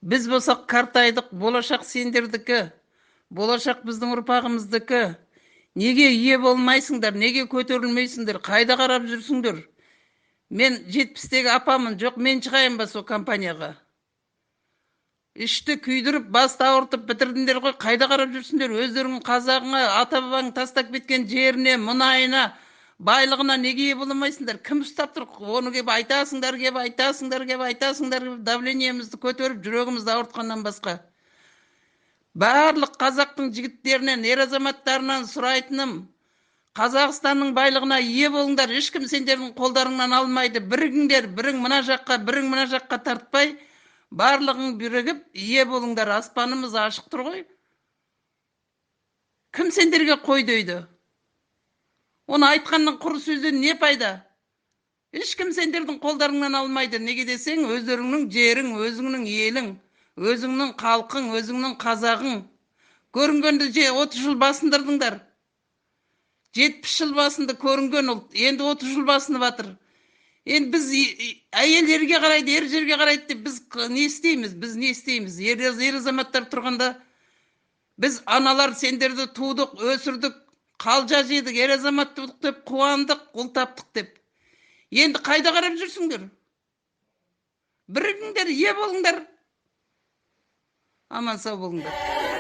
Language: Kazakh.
Біз болсақ қартайдық, болашақ сендердікі, болашақ біздің ұрпағымыздікі. Неге ие болмайсыңдар, неге көтерілмейсіңдер, қайда қарап жүрсіңдер? Мен 70-тегі апамын, жоқ, мен шығайын ба сол компанияға? Ішті күйдіріп, басты ауыртып бітірдіңдер ғой, қайда қарап жүрсіңдер? Өздеріңнің қазағыңа, ата бабаң тастап кеткен жеріне, мұнайына, байлығына неге ие бола алмайсыңдар? Кім ұстап тұр? Оны келіп айтасыңдар, келіп айтасыңдар, келіп айтасыңдар, давлениемізді көтеріп, жүрегімізді ауыртқаннан басқа. Барлық қазақтың жігіттерінен, ер азаматтарынан сұрайтыным: Қазақстанның байлығына ие болыңдар, ешкім сендердің қолдарыңнан алмайды. Бірігіңдер, бірің мына жаққа, бірің мына жаққа тартпай, барлығың бірігіп ие болыңдар. Аспанымыз ашық тұр ғой. Кім сендерге қой дейді? Оны айтқанның құр сөзден не пайда? Ешкім сендердің қолдарыңнан алмайды. Неге десең, өздеріңнің жерің, өзіңнің елің, өзіңнің халқың, өзіңнің қазағың. Көрінгенді же 30 жыл басындырдыңдар. 70 жыл басында көрінген ұлт, енді 30 жыл басынып жатыр. Енді біз әйел ерге қарайды, ер жерге қарайды деп біз не істейміз? Біз не істейміз? Ер азаматтар тұрғанда біз аналар сендерді тудық, өсірдік, қалжа жедік, ер азамат тудық деп қуандық, ұл таптық деп. Енді қайда қарап жүрсіңдер? Бірігіңдер, ие болыңдар. Аман сау болыңдар.